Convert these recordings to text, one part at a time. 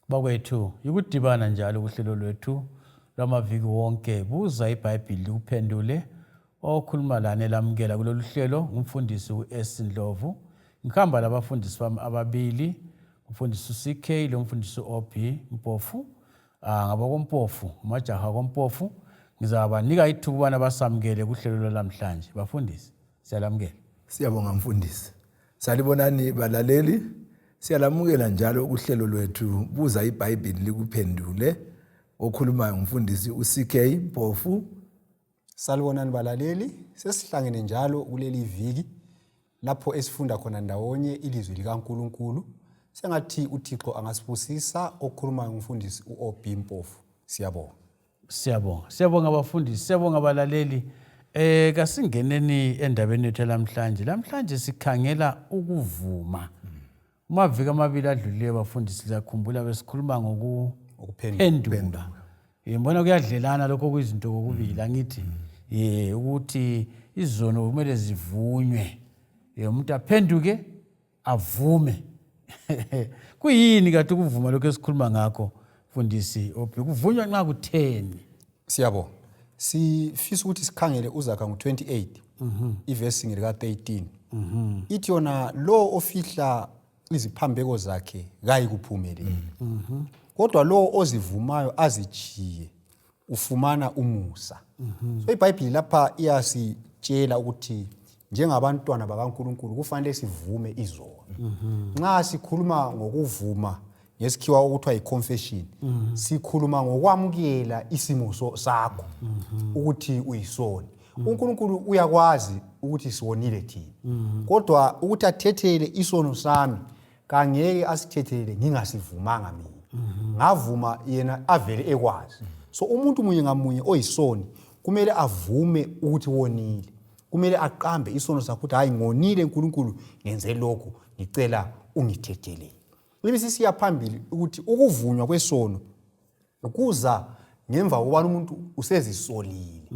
Bakwethu, yikudibana njalo kuhlelo lwethu lwamaviki wonke. Buza iBhayibhili likuphendule. Okhuluma lani elamukela kulolu hlelo ngumfundisi u-S Ndlovu. Ngihamba labafundisi bami ababili, umfundisi u-CK lomfundisi u-OB Mpofu. Ah, ngabakoMpofu, amajaha akoMpofu. Ngizabanika ithuba ukubana basamukele kuhlelo lwalamhlanje. Bafundisi, siyalamukela. Siyabonga mfundisi. Salibonani balaleli. Siyalamukela njalo kuhlelo lwethu buza iBhayibhili likuphendule. Okhulumayo ngumfundisi uCK Mpofu. Salibonani balaleli, sesihlangene njalo kuleli viki lapho esifunda khona ndawonye ilizwi likaNkulunkulu. Sengathi uThixo angasibusisa. Okhulumayo ngumfundisi uOB Mpofu. Siyabonga. Siyabonga. Siyabonga abafundisi, siyabonga abalaleli. Eh kasingeneni endabeni yethu lamhlanje. Lamhlanje sikhangela ukuvuma. Kumaviki amabili adlulileyo bafundisi liyakhumbula besikhuluma ngokuphenduka. Ngibona kuyadlelana lokho kuyizinto kokubili angithi. Eh ukuthi izono kumele zivunywe. Eh umuntu aphenduke avume kuyini kade ukuvuma lokhu esikhuluma ngakho mfundisi ophi kuvunywa nxa kutheni Siyabonga. Sifisa ukuthi sikhangele uZakha ngu-28 ivesi ngelika-13. Ithi yona lo ofihla iziphambeko zakhe kayikuphumelela. Kodwa lo ozivumayo azitshiye ufumana umusa. So iBhayibhili lapha iyasitshela ukuthi njengabantwana bakaNkulunkulu kufanele sivume izono. Nxa sikhuluma ngokuvuma ngesikhiwa okuthiwa yi-confession, sikhuluma ngokwamukela isimo sakho ukuthi uyisoni. uNkulunkulu uyakwazi ukuthi siwonile thina, kodwa ukuthi athethele isono sami kangeke asithethelele ngingasivumanga mina. Ngavuma yena avele ekwazi. So umuntu munye ngamunye oyisoni kumele avume ukuthi wonile, kumele aqambe isono sakhe ukuthi hayi, ngonile uNkulunkulu, ngenze lokhu, ngicela ungithethelele. Ibisisiya phambili ukuthi ukuvunywa kwesono kuza ngemva kokubana umuntu usezisolile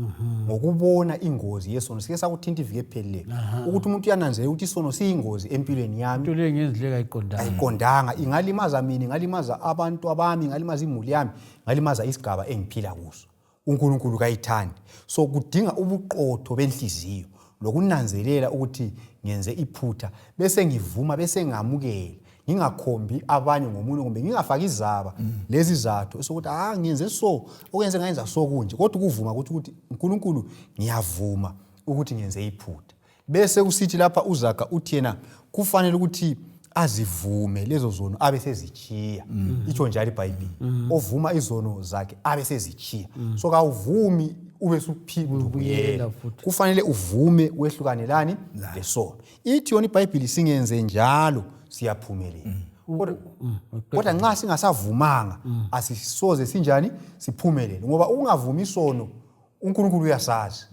ngokubona ingozi yesono. Sike sakuthinta iviki ephelileyo ukuthi umuntu uyananzelela ukuthi isono siyingozi empilweni yami, into leyo ngenzileka ayiqondanga, ayiqondanga, ingalimaza mina, ingalimaza abantu abami, ingalimaza imuli yami, ingalimaza isigaba engiphila kuso. uNkulunkulu kayithandi. So kudinga ubuqotho benhliziyo lokunanzelela ukuthi ngenze iphutha, bese ngivuma, bese ngamukela, ngingakhombi abanye ngomunye kumbe ngingafaki izaba lezi zathu sokuthi ah, ngenze so, okwenze ngayenza so kunje, kodwa ukuvuma ukuthi uNkulunkulu ngiyavuma ukuthi ngenze iphutha. Bese kusithi lapha uZaga uthi yena kufanele ukuthi azivume lezo zono abe sezitshiya. Itsho njalo iBhayibhili, ovuma izono zakhe abe sezitshiya. So kawuvumi ube suphinda ubuyela, kufanele uvume wehlukane lani lesono. Ithi yona iBhayibhili singenze njalo siyaphumelela. Kodwa nxa singasavumanga asisoze sinjani siphumelele, ngoba ukungavumi isono uNkulunkulu uyasazi.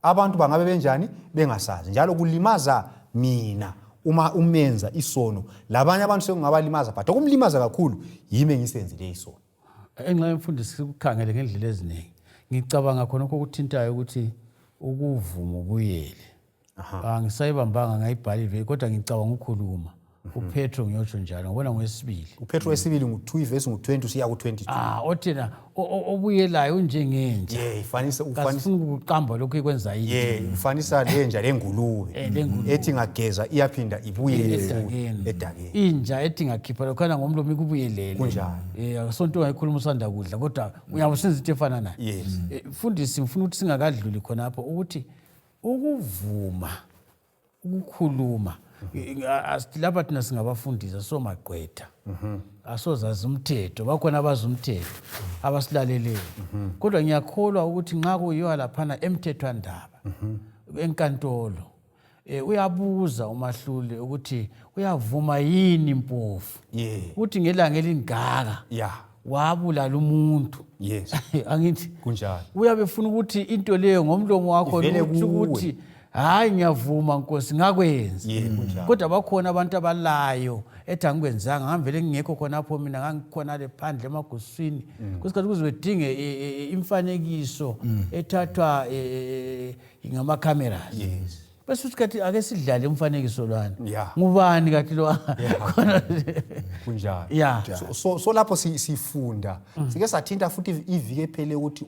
Abantu bangabe benjani bengasazi, njalo kulimaza mina uma umenza isono, labanye abantu sekungabalimaza, but okumlimaza kakhulu yimi engisenzile isono. Enxa yemfundisi sikukhangele ngendlela eziningi, ngicabanga khonokho okuthintayo ukuthi ukuvuma ubuyele. Angisayibambanga ngayibhala ivesi, kodwa ngicabanga ukukhuluma uPetro ngiyotsho njalo ngibona ngowesibili. UPetro wesibili ngu-2 ivesi ngu-20 usiya ku-22. Ah, othina obuyelayo unjengenja. Yeah, ifanisa ufanisa kasifuni ukuqamba lokhu ikwenza yini. Yeah, ufanisa lenja lengulube. Lengulube. Ethi ingageza iyaphinda ibuyele futhi edakeni. Edakeni. Inja ethi ingakhipha lokhana ngomlomo ikubuyelele. Kunjalo. Asonto ungayikhuluma usanda kudla, kodwa uyabe usenza into efana nayo. Yes. Mfundisi, ngifuna ukuthi singakadluli khonapho ukuthi ukuvuma ukukhuluma lapha thina singabafundisa somagqwetha asozazi umthetho, bakhona abazi umthetho abasilaleleyo, kodwa ngiyakholwa ukuthi nxa kuyiwa laphana emthethwandaba enkantolo, uyabuza umahluli ukuthi uyavuma yini Mpofu ukuthi ngelanga elingaka wabulala umuntu. Angithi Kunjalo. Uyabe efuna ukuthi into leyo ngomlomo wakho ivele utsho kuwe. Ukuthi hayi, ngiyavuma nkosi, ngakwenza. Yeah, kunjalo. Kodwa bakhona abantu abalayo ethi angikwenzanga, ngangivele ngingekho khonapho mina, ngangikhona le phandle emaguswini. Kwesikhathi kuze bedinge imfanekiso ethathwa ngama-cameras. Bese uthi kathi ake sidlale umfanekiso lwana. Yeah. Ngubani kathi lo? Khona Kunjalo. Yeah. So lapho sifunda sike sathinta futhi iviki ephele ukuthi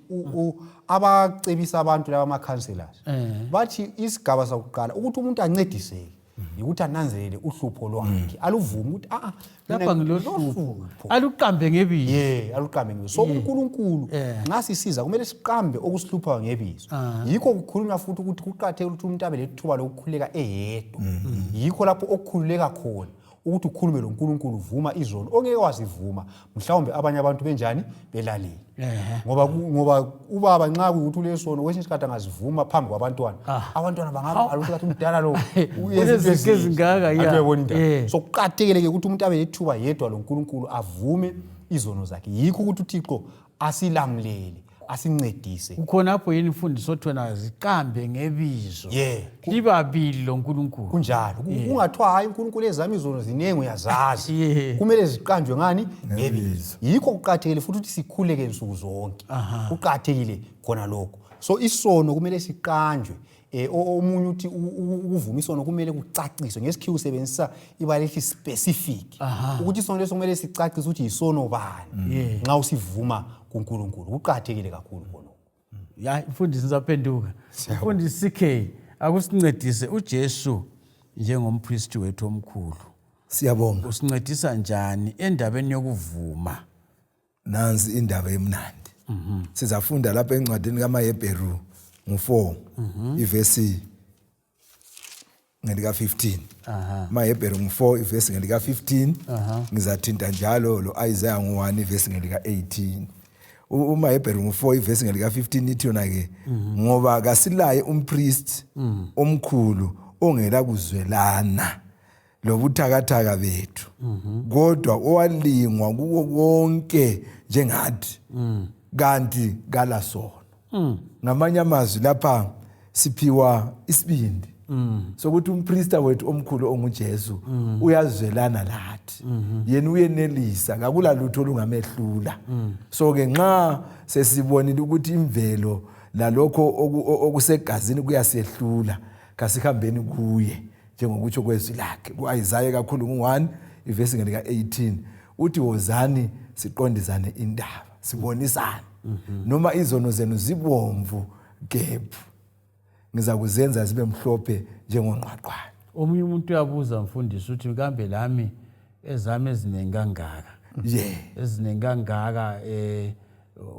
abacebisa abantu laba ama-councillors bathi isigaba sakuqala ukuthi umuntu ancediseke yikuthi ananzelele uhlupho lwakhe, aluvume ukuthi a Lapha ngilohlupho, aluqambe ngebizo. Ye, aluqambe ngebizo. So uNkulunkulu nxa sisiza kumele siqambe okusihluphayo ngebizo. Yikho kukhulunywa futhi ukuthi kuqakathekile ukuthi umuntu abe lethuba lokukhuleka eyedwa. Yikho lapho okukhululeka khona ukuthi ukhulume loNkulunkulu, uvuma izono ongeke wazivuma mhlawumbe abanye abantu benjani belalele. Ngoba ubaba nxa kuyukuthi ulesono kwesinye isikhathi angazivuma phambi kwabantwana, abantwana bangabhala ukuthi kathi umdala lo unezinto ezingaka, ya. Uyabona indaba. So kuqakathekile-ke ukuthi umuntu abe lethuba yedwa loNkulunkulu, avume izono zakhe. Yikho ukuthi uThixo asilamulele, asincedise. Kukhonapho yini mfundisi othona ziqambe ngebizo? Yeah. Libabili loNkulunkulu. Kunjalo. Kungathiwa hayi uNkulunkulu ezami izono ziningi uyazazi. Kumele ziqanjwe ngani? Ngebizo. Yikho kuqakathekile futhi ukuthi sikhuleke nsuku zonke. Kuqakathekile khona lokho. So isono kumele siqanjwe. Omunye uthi ukuvuma isono kumele kucaciswe. Ngesikhiwa usebenzisa ibala elithi specific. Ukuthi isono leso kumele sicacise ukuthi yisono bani. Nxa usivuma kuNkulunkulu. Kuqakathekile kakhulu khonokho. Ya, mfundisi ngizaphenduka. Mfundisi CK, akusincedise uJesu njengompristi wethu omkhulu. Siyabonga. Usincedisa njani endabeni yokuvuma? Nansi indaba emnandi. Sizafunda lapha encwadini kaMahebheru ngu4 ivesi ngelika 15. MaHebheru ngu4 ivesi ngelika 15. Ngizathinta njalo lo Isaiah ngu1 ivesi ngelika 18. UMahebheru ngu4 ivesi ngelika 15 ithi yona ke, ngoba kasilaye umpriest omkhulu ongela kuzwelana lobuthakathaka bethu, kodwa owalingwa kuko konke njengathi, kanti kalasono. Ngamanye amazwi lapha siphiwa isibindi sokuthi umprista wethu omkhulu onguJesu uyazwelana lathi, yena uyenelisa, kakula lutho olungamehlula. So ke nxa sesibonile ukuthi imvelo lalokho okusegazini kuyasehlula, kasihambeni kuye njengokutsho kwezwi lakhe ku-Isaya kakhulu ngu-1 ivesi ngelika 18 uthi, wozani siqondisane indaba, sibonisane, noma izono zenu zibomvu gebhu, ngizakuzenza zibe mhlophe njengongqwaqwane. Omunye umuntu uyabuza mfundisi uthi, kambe lami ezami eziningi kangaka, eziningi kangaka,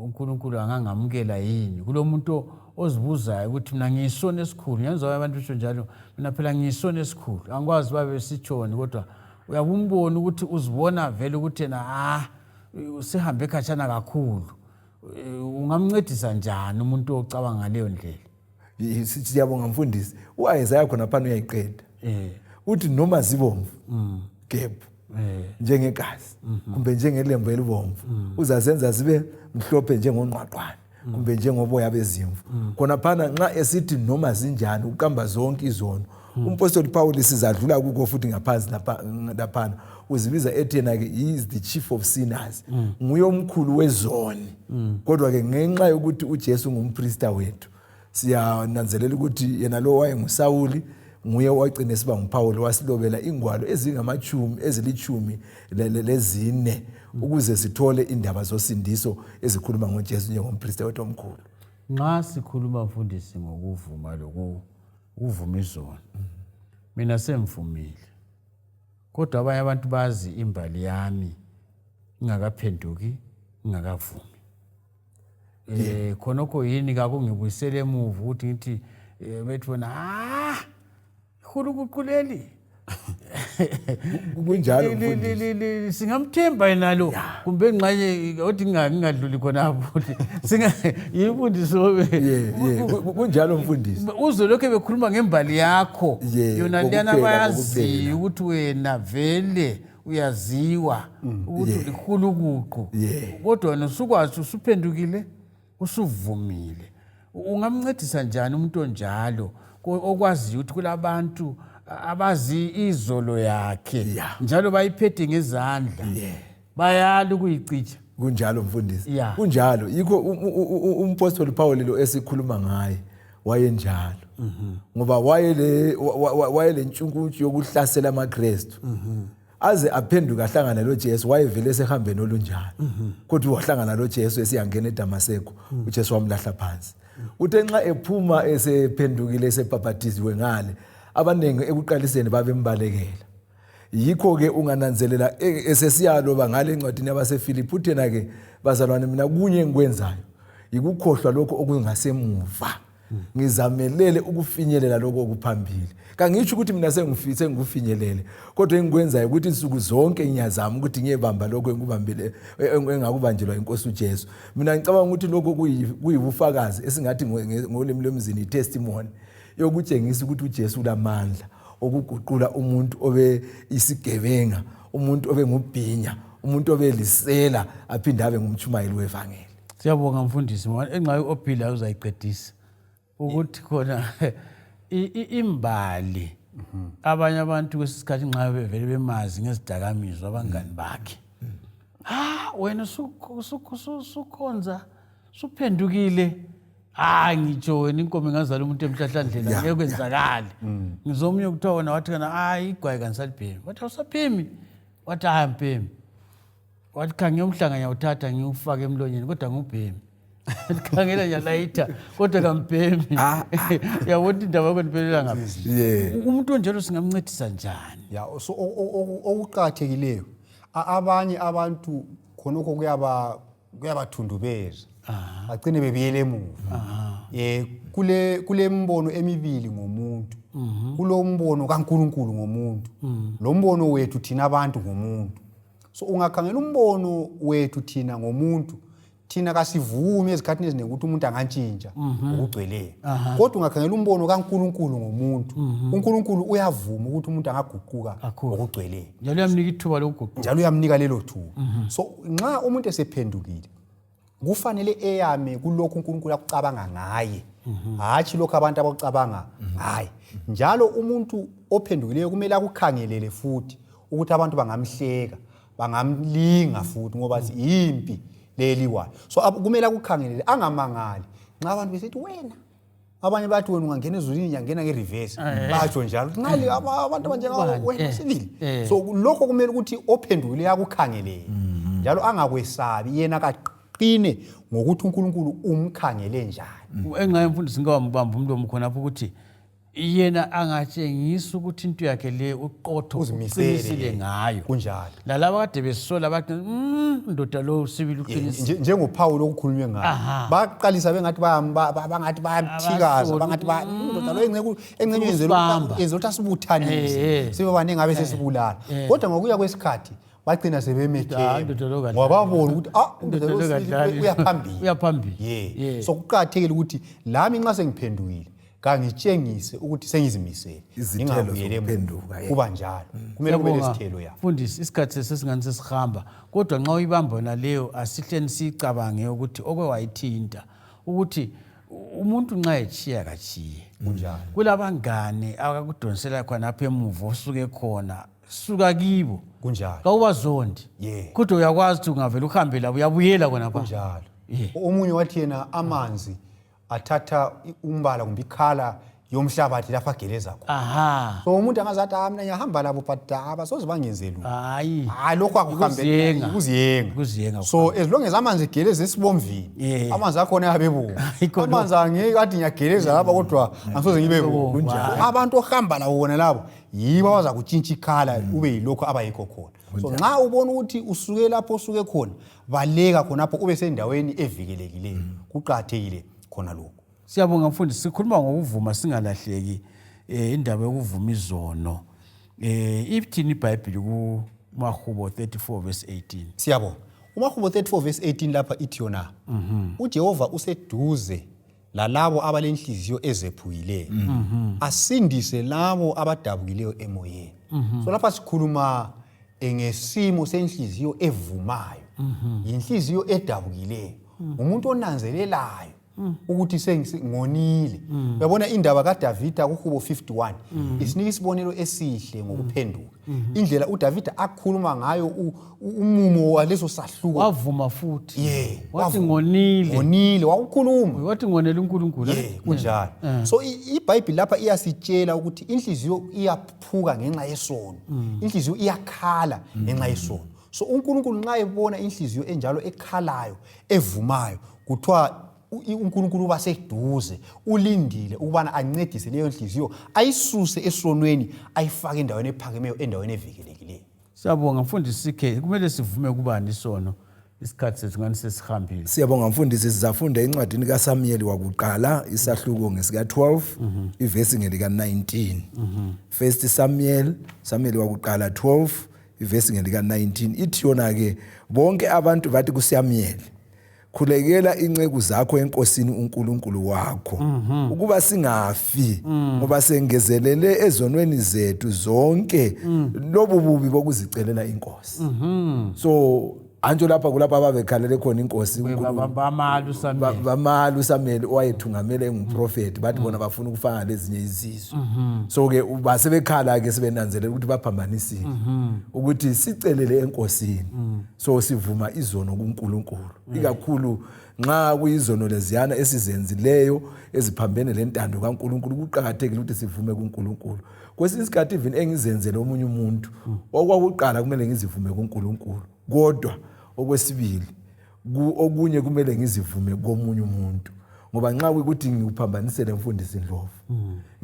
uNkulunkulu angangamukela yini? Kulo muntu ozibuzayo ukuthi mina ngiyisoni esikhulu. Ngiyezwa abantu besho njalo, mina phela ngiyisoni esikhulu, angikwazi babe sitshoni, kodwa uyabumbona ukuthi uzibona vele ukuthi yena usehambe khatshana kakhulu. Ungamncedisa njani umuntu ocabanga ngaleyo ndlela? Siyabonga mfundisi. U-Isaya khona phana uyayiqeda. Uthi noma zibomvu gebhu njengegazi kumbe njengelembu elibomvu, uzazenza zibe mhlophe njengongqwaqwane kumbe njengoboya bezimvu. Khona phana nxa esithi noma zinjani, uqamba zonke izono. Umpostoli Paul sizadlula kukho futhi ngaphansi laphana uzibiza ethi yena ke he is the chief of sinners, nguye omkhulu wezoni. Kodwa ke ngenxa yokuthi uJesu ngumprista wethu, siyananzelela ukuthi yena lo wayenguSawuli nguye owagcina esiba nguPaul, wasilobela ingwalo ezingamachumi ezilitshumi lezine ukuze sithole indaba zosindiso ezikhuluma ngoJesu njengomprista wethu omkhulu. Nxa sikhuluma mfundisi ngokuvuma lokuvuma izono, mina sengivumile, kodwa abanye abantu bazi imbali yami ingakaphenduki, ingakavumi. Khonokho yini kakungibuyisele emuva ukuthi ngithi bethi bona ihulukuquleli? Kunjalo mfundisi. Singamthemba yena lo kumbe ngxenye othi ngingadluli khonapho yimfundiso. Kunjalo mfundisi. Uzwe lokhu bekhuluma ngembali yakho yona leyana, bayaziyo ukuthi wena vele uyaziwa ukuthi ulihulukuqu, kodwa wena usukwazi usuphendukile, usuvumile. Ungamncedisa njani umuntu onjalo okwaziyo ukuthi kulabantu abazi izolo yakhe njalo bayiphethe ngezandla, bayala ukuyicitsha? Kunjalo mfundisi. Kunjalo. Yikho umpostoli Paul lo esikhuluma ngaye. Wayenjalo ngoba wayele wayelentshukuntshu yokuhlasela amaKristu aze aphenduka ahlangana loJesu. Wayevele esehambeni olunjalo, kodwa wahlangana loJesu esiyangena eDamaseko, uJesu wamlahla phansi. Uthe nxa ephuma esephendukile, esebhabhathiziwe ngale, abaningi ekuqaliseni babembalekela. Yikho-ke ungananzelela esesiyaloba ngale encwadini yabaseFilipi, uthi yena-ke, bazalwane, mina kunye engikwenzayo yikukhohlwa lokho okungasemuva, ngizamelele ukufinyelela lokho okuphambili. Kangitsho ukuthi mina sengikufinyelele, kodwa engikwenzayo ukuthi nsuku zonke ngiyazama ukuthi ngiyebamba lokho engikubambile, engakubanjelwa inkosi uJesu. Mina ngicabanga ukuthi lokho kuyibufakazi esingathi ngolimi lwemzini i-testimony yokutshengisa ukuthi uJesu ulamandla okuguqula umuntu obe isigebenga, umuntu obe ngubhinya, umuntu obe lisela, aphinde abe ngumtshumayeli wevangeli. Siyabonga mfundisi, ngoba enxa ophila uzayiqedisa ukuthi khona imbali abanye abantu kwesikhathi nxa bevele bemazi ngezidakamizwa abangani bakhe, ah, wena usukhonza suphendukile, hayi, ngitsho wena inkomo ingazala umuntu emhlahlandlela, ngeke kwenzakale. Ngizomunye kuthiwa wena wathi kana, hayi, igwayi kangisalibhemi. Wathi awusaphemi? Wathi hayi, ambhemi. Wathi khangela umhlanga ngiyawuthatha ngiwufake emlonyeni, kodwa ngubhemi. Khangela ngiyalayitha, kodwa kambhemi. Uyabona indaba yakho ndiphelela ngaphi? Umuntu onjalo singamncedisa njani? Ya, so okuqakathekileyo, abanye abantu khonokho kuyabathundubeza, bagcine bebuyele emuva. Kule mbono emibili ngomuntu. Kulo mbono kaNkulunkulu ngomuntu, lo mbono wethu thina abantu ngomuntu. So ungakhangela umbono wethu thina ngomuntu, thina kasivumi ezikhathini eziningi ukuthi umuntu angantshintsha ngokugcweleyo. Kodwa ungakhangela umbono kaNkulunkulu ngomuntu, uNkulunkulu uyavuma ukuthi umuntu angaguquka Kakhulu. ngokugcweleyo. Njalo uyamnika ithuba lokuguquka. Njalo uyamnika lelo thuba. So nxa umuntu esephendukile, kufanele eyame kulokhu uNkulunkulu akucabanga ngaye, hatshi lokhu abantu abakucabanga ngaye. Njalo umuntu ophendukileyo kumele akukhangelele futhi ukuthi abantu bangamhleka, bangamlinga futhi, ngoba yimpi leliwayo. So kumele akukhangelele, angamangali nxa abantu besithi wena, abanye bathi wena ungangena ezulwini, ngiyangena nge-reverse, batsho njalo nxa abantu abanjengabo Ubani? wena sibili. So lokho kumele ukuthi ophendukileyo akukhangelele, njalo angakwesabi, yena kaqine ngokuthi uNkulunkulu umkhangele njani. Enxa yemfundisi, ngawambamba umlomo khonapho ukuthi yena angatshengisa ukuthi into yakhe le uqotho, Uzimisele. uqinisile ngayo. Kunjalo. Lalaba kade besola bathi, ndoda lo sibili uqinisile." NjengoPhawuli okukhulunywe ngayo, baqalisa bengathi bangathi bayamthikaza, Abasoli. bangathi indoda lo engcenye Ukusibamba. yenzela ukuthi asibuthanise, sibe baningi abe sesibulala. Kodwa ngokuya kwesikhathi bagcina Ah, sebemethemba, indoda lo kadlali. ngoba babona ukuthi, ah, indoda Indoda lo lo sibili kadlali. uyaphambili. Uyaphambili. Yeah. So kuqakathekile ukuthi lami nxa sengiphendukile, kangitshengise ukuthi sengizimisele, Izithelo ngingabuyeli emuva. zokuphenduka, yeah. Kuba njalo, kumele kube Siyabonga, lesithelo ya. Mfundisi, isikhathi sesingani sesihamba, kodwa nxa uyibamba yona leyo, asihleni siyicabange ukuthi okwe wayithinta ukuthi umuntu nxa etshiya katshiye. Kunjalo. Kulabangane akakudonsela khona apha emuva osuke khona, suka kibo. Kunjalo. Kawubazondi, kodwa uyakwazi ukuthi ungavele uhambe labo uyabuyela khonapha. Kunjalo. Omunye wathi yena amanzi athatha umbala kumbe ikhala yomhlabathi lapho ageleza khona. So umuntu angazathi, ah, mina ngiyahamba labo, but abasoze bangenze lutho. Hayi. Hayi, lokho akuhambe. Ukuziyenga. Ukuziyenga. Ukuziyenga. So as long as amanzi egeleza esibomvini, amanzi akhona ayabe ebomvu. Ayikho. Amanzi angeke athi ngiyageleza lapha kodwa angisoze ngibe bomvu. Kunjalo. So, abantu ohamba labo bona labo yibo abaza kutshintsha ikhala ube yilokho abayikho khona. So nxa ubona ukuthi usuke lapho osuke khona, baleka khonapho, ube sendaweni evikelekileyo. Kuqakathekile khona lokho. Siyabonga mfundisi. Sikhuluma ngokuvuma singalahleki, indaba yokuvuma izono. Ithini iBhayibheli kuMahubo 34 verse 18? Siyabonga. UMahubo 34 verse 18 lapha ithi yona, uJehova useduze lalabo abalenhliziyo ezephukileyo, asindise labo abadabukileyo emoyeni. So lapha sikhuluma ngesimo senhliziyo evumayo, yinhliziyo edabukileyo, umuntu onanzelelayo. Ukuthi sengonile. Uyabona indaba kaDavida kuHubo 51 isinika isibonelo esihle ngokuphenduka. Indlela uDavida akhuluma ngayo umumo waleso sahluko. Wavuma futhi. Yeah, Wathi ngonile. Ngonile, wawukhuluma. Wathi ngonele uNkulunkulu. Yeah, kunjalo. So iBhayibheli lapha iyasitshela ukuthi inhliziyo iyaphuka ngenxa yesono. Inhliziyo iyakhala ngenxa yesono. So uNkulunkulu nxa ebona inhliziyo enjalo ekhalayo, evumayo, kuthiwa uNkulunkulu uba seduze, ulindile ukubana ancedise leyo nhliziyo, ayisuse esonweni, ayifake endaweni ephakemeyo, endaweni evikelekileyo. Siyabonga mfundisi CK, kumele sivume kubani isono? Isikhathi sethu ngani sesihambile. Siyabonga mfundisi, sizafunda encwadini kaSamuyeli wakuqala isahluko ngesika-12 ivesi ngelika-19. First Samuel, Samuel wakuqala 12 ivesi ngelika-19 ithi yona-ke bonke abantu bathi kuSamuyeli, khulekela inceku zakho enkosini uNkulunkulu wakho ukuba singafi ngoba sengezelele ezonweni zethu zonke lobu bubi bokuzicelela inkosi. So antsho lapha kulapho ababekhalele khona inkosi uNkulunkulu. Bamala uSamuyeli. Bamala uSamuel owayethungamele engumprofeti, bathi bona bafuna ukufana lezinye izizwe. So ke basebekhala ke sebenanzelela ukuthi baphambanisile ukuthi sicelele enkosini. So sivuma izono kuNkulunkulu, ikakhulu nxa kuyizono leziyana esizenzileyo eziphambene lentando kaNkulunkulu. Kuqakathekile ukuthi sivume kuNkulunkulu. Kwesinye isikhathi even engizenzele omunye umuntu, okwakuqala kumele ngizivume kuNkulunkulu, kodwa okwesibili okunye kumele ngizivume komunye umuntu, ngoba nxa kuyikuthi ngikuphambanisele mfundisi Ndlovu,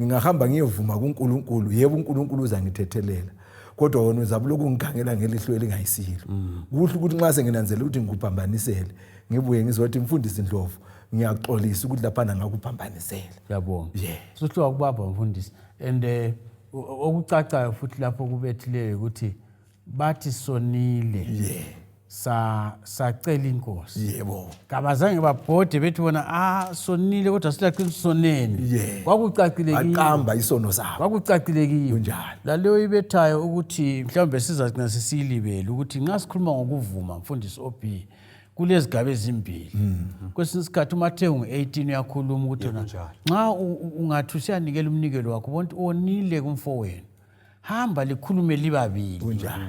ngingahamba ngiyovuma kuNkulunkulu, yebo uNkulunkulu uzangithethelela, kodwa wena uzabe lokhu ngikhangela ngelihlo elingayisilo. Kuhle ukuthi nxa senginanzelela ukuthi ngikuphambanisele, ngibuye ngizothi mfundisi Ndlovu, ngiyaxolisa ukuthi laphana ngakuphambanisela. Siyabonga. Yeah. Suhluka kubaba mfundisi. And okucacayo futhi lapho kubethileyo ukuthi bathi sonile. Yeah. Sacela inkosi. Yebo. Kabazange babhode bethi bona sonile kodwa silaqiniso soneni. Yeah. Kwakucacile kibo. Baqamba isono sabo. Kwakucacile kibo. Kunjalo. Laleyo ibethayo ukuthi mhlawumbe sizagcina sesiyilibele ukuthi nxa sikhuluma ngokuvuma mfundisi OB kulezigaba ezimbili. Kwesinye isikhathi uMathewu ngu-18 uyakhuluma ukuthi yona nxa ungathi usiyanikela umnikelo wakho ubona ukuthi wonile kumfowenu, hamba likhulume libabili. Kunjalo.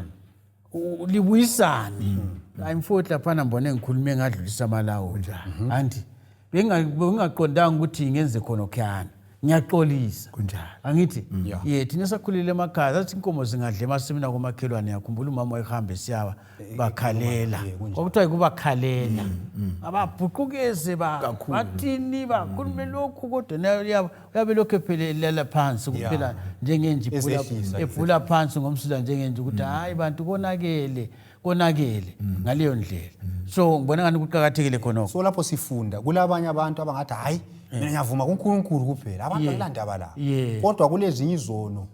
Libuyisane. Hayi mfowethu laphana mbone ngikhulume ngadlulisa amalawulo. Anti bengingaqondanga ukuthi ngenze khona khuyana. Ngiyaxolisa. Kunjalo. Angithi ye thina sakhulile emakhaya sathi inkomo zingadla emasimini akomakhelwane, yakhumbula umama wayehamba esiyaba bakhalela. Kwakuthiwa yikubakhalela. Ababhuqukeze bathini bakhulume lokhu kodwa uyabe lokhu ephelela phansi kuphela njengenje ebhula phansi ngomsila njengenje ukuthi hayi bantu konakele konakele ngaleyo ndlela. So ngibona ngani kuqakathekile khonokho. So lapho sifunda kulabanye abantu abangathi hayi mina ngiyavuma kuNkulunkulu kuphela, abantu akulandaba la. Kodwa kulezinye izono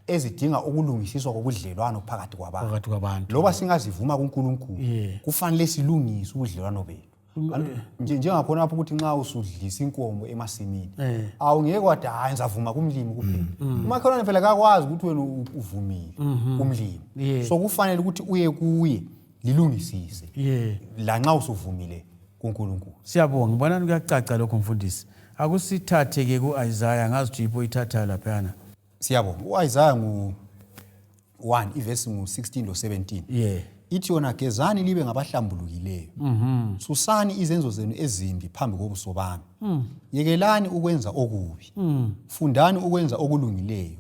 ezidinga ukulungisiswa kokudlelwano phakathi kwabantu. Phakathi kwabantu. Loba singazivuma kuNkulunkulu, kufanele silungise ubudlelwano bethu. Njengakhona lapho ukuthi nxa usudlisa inkomo emasimini, awungeke wathi hayi ngizavuma kumlimi kuphela. Umakhelwane phela akakwazi ukuthi wena uvumile kumlimi. So kufanele ukuthi uye kuye lilungisise. Lanxa usuvumile kuNkulunkulu. Siyabonga, ngibona kuyacaca lokho mfundisi. Akusithathe ke kuIsaiah, ngazi ukuthi yipho ithathayo laphana. Siyabonga. uIsaiah ngu 1 ivesi ngu 16 lo 17. Ithi yona gezani libe ngabahlambulukileyo. Susani izenzo zenu ezimbi phambi kobuso bami. Yekelani ukwenza okubi. Fundani ukwenza okulungileyo.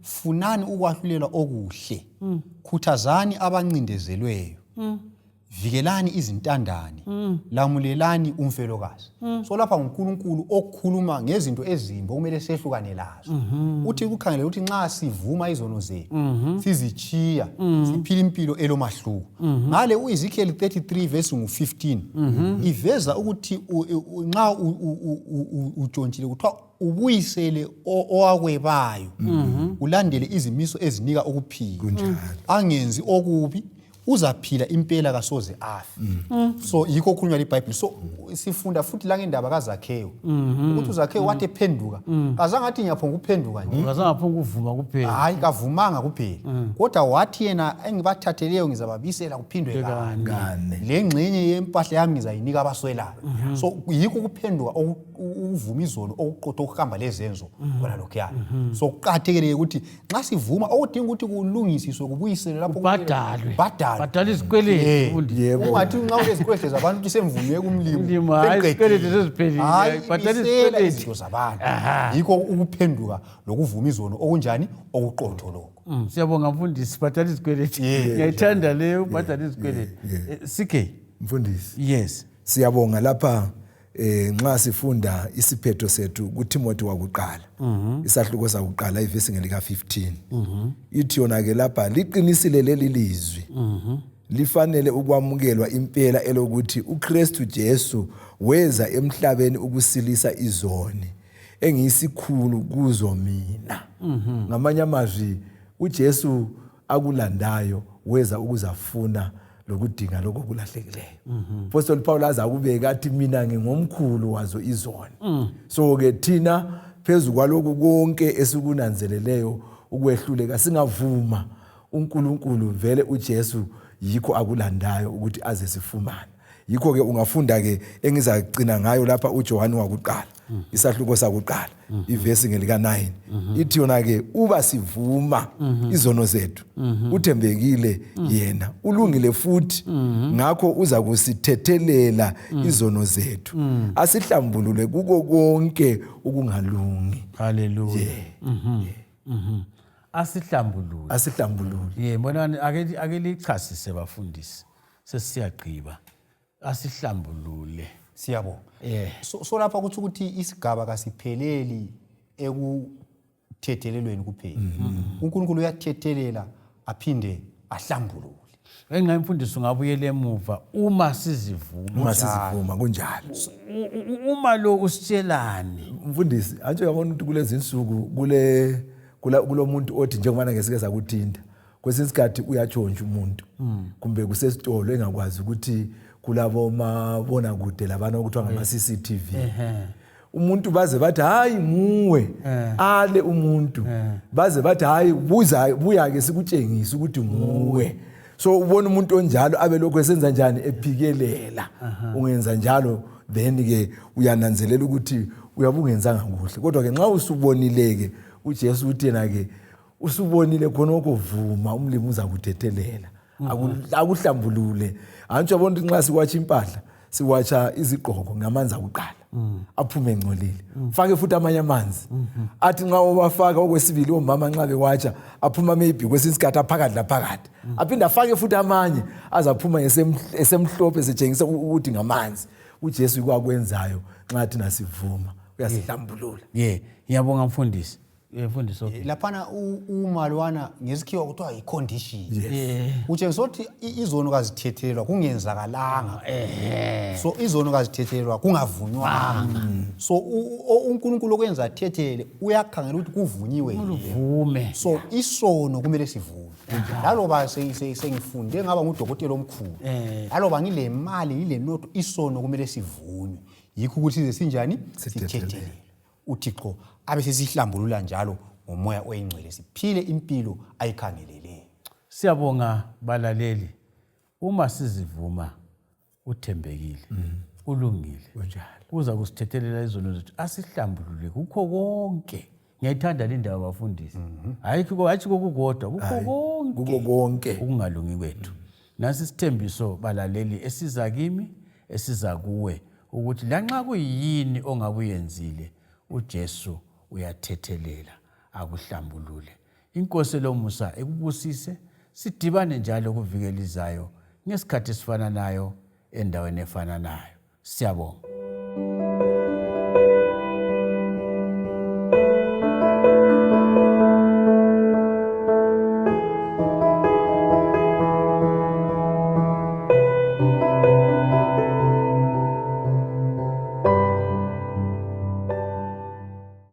Funani ukwahlulelwa okuhle. Khuthazani abancindezelweyo. Vikelani izintandane. Lamulelani umfelokazi. So lapha nguNkulunkulu okhuluma ngezinto ezimbi okumele sehlukane lazo. Uthi kukhangele ukuthi nxa sivuma izono zethu, sizichiya, siphila impilo elomahluko. Ngale uEzekiel 33 verse ngu-15 iveza ukuthi nxa utshontshile kuthiwa ubuyisele owakwebayo, ulandele izimiso ezinika ukuphila. Angenzi okubi. Uzaphila impela, kasoze afe. So yikho okukhulunywa libhayibhili. So sifunda futhi la ngendaba kaZakhewu, ukuthi uZakhewu wathi ephenduka, kazange athi ngiyaphonga ukuphenduka nje. Kazange aphonga ukuvuma kuphela. Hayi, kavumanga kuphela, kodwa wathi yena engibathatheleyo ngizababisela kuphindwe kane. Kane. Le ngxenye yempahla yami ngizayinika abaswelayo. So yikho ukuphenduka, ukuvuma izono okuqotho okuhamba lezenzo khona lokhuyana. So kuqakathekile ukuthi nxa sivuma, okudinga ukuthi kulungisiswe, kubuyiselwe lapho. Kubhadalwe. Bhadalwe. Bhadala izikweleti. Mfundisi. Yebo. Ungathi nxa ulezikwelede zabantu uthi semvume kumlimi. Umlimi, hhayi, izikwelede seziphelile. Hayi, Bhadala bisela izikwelede. izinto zabantu. Yikho ukuphenduka lokuvuma izono okunjani, okuqotho lokho. Siyabonga mfundisi, bhadala izikweleti. Ngiyayithanda leyo, ubhadala izikweleti. CK. Mfundisi. Yes. Siyabonga lapha nxa sifunda isiphetho sethu kuTimothy wakuqala, isahluko sakuqala, ivesi ngelika 15, ithi yona ke lapha, liqinisile leli lizwi, lifanele ukwamukelwa impela, elokuthi uKristu Jesu weza emhlabeni ukusilisa izoni, engiyisikhulu kuzo mina. Ngamanye amazwi, uJesu akulandayo, weza ukuzafuna lokudinga lokho okulahlekileyo. Apostoli Paul aza kubeka athi, mina ngingomkhulu wazo izoni. So ke thina, phezu kwalokhu konke esikunanzeleleyo ukwehluleka, singavuma uNkulunkulu, vele uJesu yikho akulandayo ukuthi aze sifumane. Yikho ke ungafunda ke engizagcina ngayo lapha, uJohane wakuqala, isahluko sakuqala, ivesi ngelika 9, ithi yona ke, uba sivuma izono zethu, uthembekile yena, ulungile futhi, ngakho uza kusithethelela izono zethu, asihlambulule kuko konke ukungalungi. Haleluya. Asihlambulule. Asihlambulule. Ye, mbonani, ake lichasise bafundisi. Sesiyagqiba. Asihlambulule. Siyabonga. So lapha kuthi ukuthi isigaba kasipheleli ekuthethelelweni kuphela. uNkulunkulu uyathethelela aphinde ahlambulule. Enxa imfundiso ungabuyela emuva, uma sizivuma. Uma sizivuma, kunjalo. Uma lo usitshelani? Mfundisi, antshi uyabona ukuthi kulezi insuku kule kulo muntu othi, njengoba ngesike sakuthinta kwesinye isikhathi, uyatshontsha umuntu, kumbe kusesitolo, engakwazi ukuthi kulabo mabona kude labana okuthiwa ngama-CCTV. Umuntu baze bathi, hayi, nguwe, ale umuntu, baze bathi, hayi, buza, buya-ke sikutshengise ukuthi nguwe. So ubona umuntu onjalo abe lokhu esenza njani, ephikelela. Ungenza njalo, then-ke uyananzelela ukuthi uyabe ungenzanga kuhle. Kodwa-ke nxa usubonile-ke, uJesu uthi yena-ke, usubonile khonokho, vuma, umlimi uzakuthethelela, akuhlambulule. Antshi yabona ukuthi nxa siwatsha impahla, siwatsha izigqoko ngamanzi akuqala, aphume engcolile, fake futhi amanye amanzi, athi nxa ubafaka okwesibili, omama nxa bewatsha, aphuma maybe kwesinye isikhathi aphakathi laphakathi, aphinde afake futhi amanye, azaphuma esemhlophe, setshengisa ukuthi ngamanzi. UJesu ikwakwenzayo nxa thina sivuma, uyasihlambulula. Ye, ngiyabonga mfundisi. Ye, mfundisi, okay. Laphana umalwana ngesikhiwa kuthiwa yi-condition. Utshengisa ukuthi izono kazithethelelwa kungenzakalanga. So izono kazithethelelwa kungavunywanga. So uNkulunkulu okwenza athethelele, uyakhangela ukuthi kuvunyiwe yini. Uvume. So isono kumele sivume, laloba sengifunde ngaba ngudokotela omkhulu, laloba ngile mali, ngile notho, isono kumele sivunywe. Yikho ukuthi size sinjani? Sithethelelwe. Sithethelelwe, uThixo abe sesihlambulula njalo ngomoya oyingcwele, siphile impilo ayikhangeleleyo. Siyabonga balaleli. Uma sizivuma, uthembekile, ulungile, Kunjalo. Uza kusithethelela izono zethu, asihlambulule kukho konke. Ngiyayithanda le ndaba bafundisi. Ayikho, hatshi kokukodwa, kukho konke. Kuko konke. Ukungalungi kwethu. Nasi isithembiso balaleli esiza kimi, esiza kuwe, ukuthi lanxa kuyini ongabe uyenzile, uJesu uyathethelela, akuhlambulule. Inkosi elomusa ekubusise, sidibane njalo kuviki elizayo ngesikhathi esifananayo, endaweni efananayo. Siyabonga.